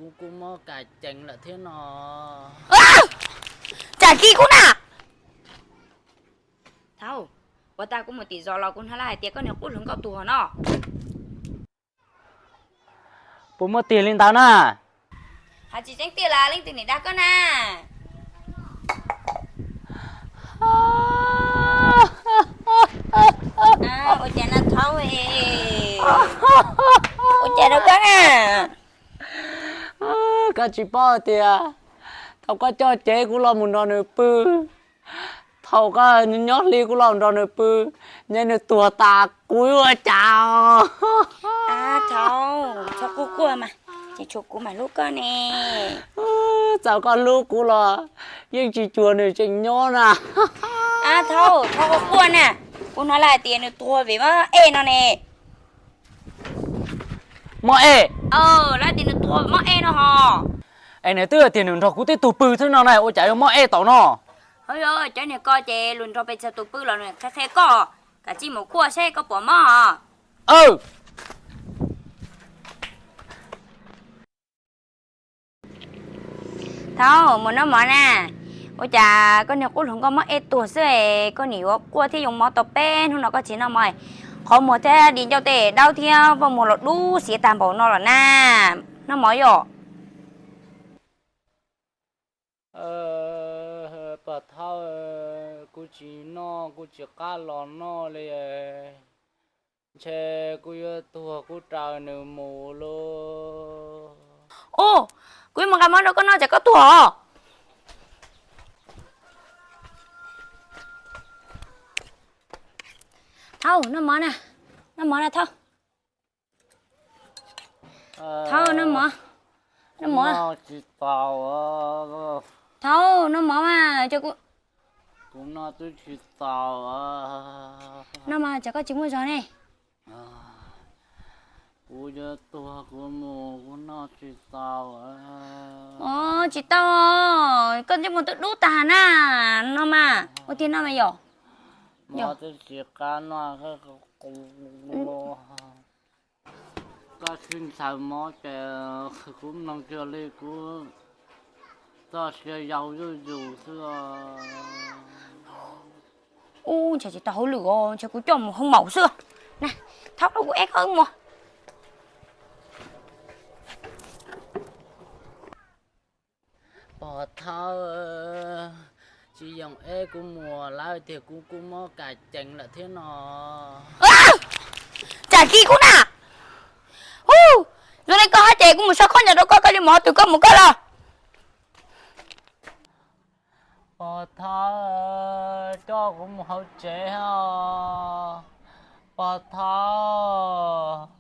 Kuv kuj mob kas cees lawm thiab no. Tsam kis kuv na. Thaub, ua tas kuv mus tim zos los kuv hnov lawv hais tias koj niag qub hluas nkauj tuag no. Puas muaj tiag li ntawd na? Hais tsis tseeb tiag los leej twg niam dag koj na? Ua cas na Thaub? Ua cas rau koj na? Koj tsis paub tias thaum koj coj cev kuv los mus nrog nws pw, thaum koj nyob hli kuv los nrog nws pw, nyob nws tuag tas kuv ua cas? Thaub, txhob quaj quaj mas, ces tshuav kuv mam hlub koj ne. Txawm koj hlub kuv los yeej tsis cuag nws tseem nyob na. Thaub, txhob quaj quaj na, kuv hnov lawv hais tias nws tuag vim mob ej no ne. Mob ej? Lawv tias nws tuag mob ej no hos. Es nws twb tias nws nrog kuv tib tug pw xwb no na, ua cas yuav mob ej tau no? Hos, cov niag ko ces luag nrog pes tsawg tus pw los nws qhia qhia koj, kav tsij mus kuaj seb koj puas mob. Thaub, mus noj mov na. Ua cas koj niag qub hluas nkauj mob ej tuag xwb es koj nim yuav quaj thiab yoo mov tau peb hnub no koj tsis noj mov. Qhov muag thiab di ncauj tej daub thiab vaj muag los dub xiav tag npaum no los na. Noj mov yom. Pog Thaub, kuv tsis noj, kuv tsis qab los noj li. Ntshe kuv yuav tuag kuv raws nws mus lauj. Ub, kuv yuav mus nqa mov rau koj noj tsam koj tuag os. Thaub, noj mov na, noj mov na Thaub. Thaub, noj mov, noj mov. Thaub, noj mov mas, kuv noj twb tsis txaus. Noj mas tsam koj tsis muaj zog ne. Kuv yuav tuag kuv mus kuv noj tsis tau. Os, tsis tau, koj ntsej muag twb dub tag na. No mas ua tiag no mas yom. Mov twb tsis qab noj. Koj sib ntxhais mov ces kuv mloog kiag li kuv txoj sia yau zuj zus xwb. Ub, ntshe tsis tau hauj lwm os, ntshe kuv coj mus hoo maum xwb. Na, Thaub, kuv eb koj wb mus. Pog Thaub, tsis yoo eb kuv mus lawm tiag, kuv kuj mob kas cees lawm thiab no. Tsam kis kuv na. Ub, zoo li koj hais ces kuv mus so khaub ncaws rau koj, koj yuav mus qhov twg koj mus koj los. Pog Thaub, coj kuv mus hauv tsev os. Pog Thaub.